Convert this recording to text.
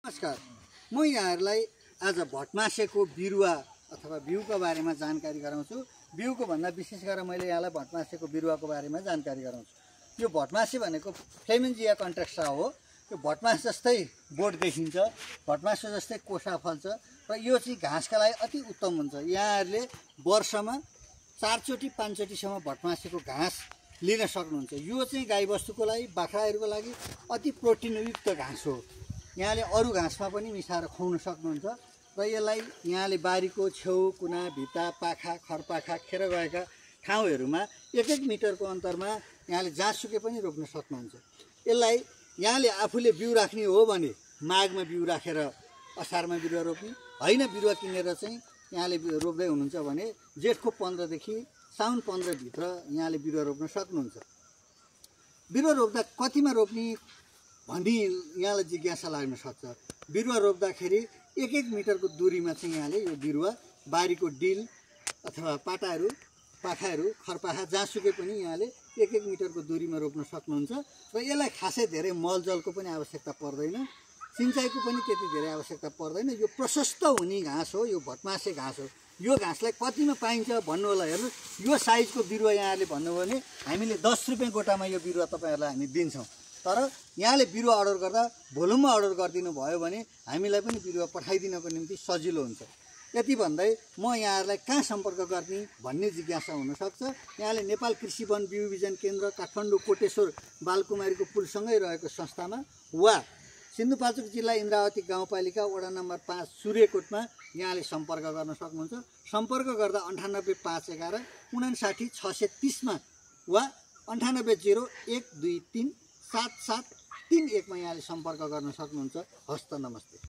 नमस्कार, म यहाँहरूलाई आज भटमासेको बिरुवा अथवा बिउको बारेमा जानकारी गराउँछु। बिउको भन्दा विशेष गरेर मैले यहाँलाई भटमासेको बिरुवाको बारेमा जानकारी गराउँछु। यो भटमासे भनेको फ्लेमेन्जिया कन्ट्रेक्टा हो। यो भटमास जस्तै बोट देखिन्छ, भटमासे जस्तै कोसा फल्छ र यो चाहिँ घाँसका लागि अति उत्तम हुन्छ। यहाँहरूले वर्षमा 4 चोटि 5 चोटिसम्म भटमासेको घाँस लिन सक्नुहुन्छ। यो चाहिँ गाईबस्तुको लागि, बाख्राहरूको लागि अति प्रोटिनयुक्त घाँस हो। यहाँले अरू घाँसमा पनि मिसाएर खुवाउन सक्नुहुन्छ र यसलाई यहाँले बारीको छेउ, कुना, भित्ता, पाखा, खरपाखा, खेर गएका ठाउँहरूमा 1-1 मिटरको अन्तरमा यहाँले जहाँसुकै पनि रोप्न सक्नुहुन्छ। यसलाई यहाँले आफूले बिउ राख्ने हो भने माघमा बिउ राखेर असारमा बिरुवा रोप्ने, होइन बिरुवा किनेर चाहिँ यहाँले रोप्दै हुनुहुन्छ भने जेठको 15 देखि साउन 15 भित्र यहाँले बिरुवा रोप्न सक्नुहुन्छ। बिरुवा रोप्दा कतिमा रोप्ने भन्ने यहाँलाई जिज्ञासा लाग्न सक्छ। बिरुवा रोप्दाखेरि 1-1 मिटरको दूरीमा चाहिँ यहाँले यो बिरुवा बारीको डिल अथवा पाटाहरू, पाखाहरू, खरपाखा जहाँसुकै पनि यहाँले 1-1 मिटरको दूरीमा रोप्न सक्नुहुन्छ र यसलाई खासै धेरै मलजलको पनि आवश्यकता पर्दैन, सिँचाइको पनि त्यति धेरै आवश्यकता पर्दैन। यो प्रशस्त हुने घाँस हो, यो भटमासे घाँस हो। यो घाँसलाई कतिमा पाइन्छ भन्नु होला। हेर्नुहोस्, यो साइजको बिरुवा यहाँले भन्नुभयो भने हामीले 10 रुपियाँ गोटामा यो बिरुवा तपाईँहरूलाई हामी दिन्छौँ। तर यहाँले बिरुवा अर्डर गर्दा भोलुममा अर्डर गरिदिनु भयो भने हामीलाई पनि बिरुवा पठाइदिनको निम्ति सजिलो हुन्छ। यति भन्दै म यहाँहरूलाई कहाँ सम्पर्क गर्ने भन्ने जिज्ञासा हुनसक्छ। यहाँले नेपाल कृषि वन बिउ बिजन केन्द्र काठमाडौँ कोटेश्वर बालकुमारीको पुलसँगै रहेको संस्थामा वा सिन्धुपाल्चोक जिल्ला इन्द्रावती गाउँपालिका वडा नम्बर 5 सूर्यकोटमा यहाँले सम्पर्क गर्न सक्नुहुन्छ। सम्पर्क गर्दा 98 511 59 630 मा वा 98 0 1 2 3 7 7 3 1 मा यहाँले सम्पर्क गर्न सक्नुहुन्छ। हस्त नमस्ते।